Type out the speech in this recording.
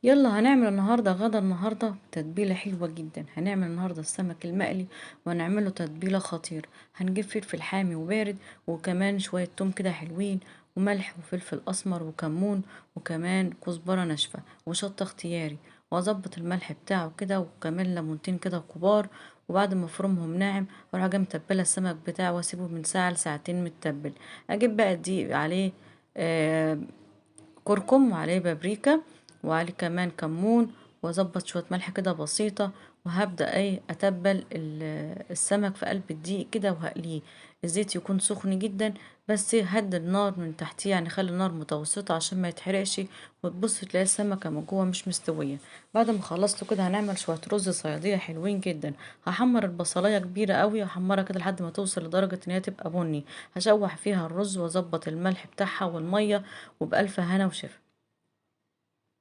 يلا هنعمل النهاردة غدا، النهاردة تتبيلة حلوة جدا. هنعمل النهاردة السمك المقلي وهنعمله تتبيلة خطيرة. هنجيب فلفل حامي وبارد، وكمان شوية توم كده حلوين، وملح وفلفل أسمر وكمون، وكمان كزبرة ناشفة وشطة اختياري، وأظبط الملح بتاعه كده، وكمان ليمونتين كده كبار. وبعد ما افرمهم ناعم اروح جايه متبله السمك بتاعه واسيبه من ساعه لساعتين متبل. اجيب بقى الدقيق عليه كركم وعليه بابريكا وعليه كمان كمون، واظبط شويه ملح كده بسيطه، وهبدا اتبل السمك في قلب الدقيق كده وهقليه. الزيت يكون سخن جدا، بس هدي النار من تحتيه، يعني خلي النار متوسطه عشان ما يتحرقش، وتبص تلاقي السمكه من جوه مش مستويه. بعد ما خلصت كده هنعمل شويه رز صياديه حلوين جدا. هحمر البصلايه كبيره قوي، هحمرها كده لحد ما توصل لدرجه ان هي تبقى بني. هشوح فيها الرز واظبط الملح بتاعها والميه، وبألف هنا وشفا.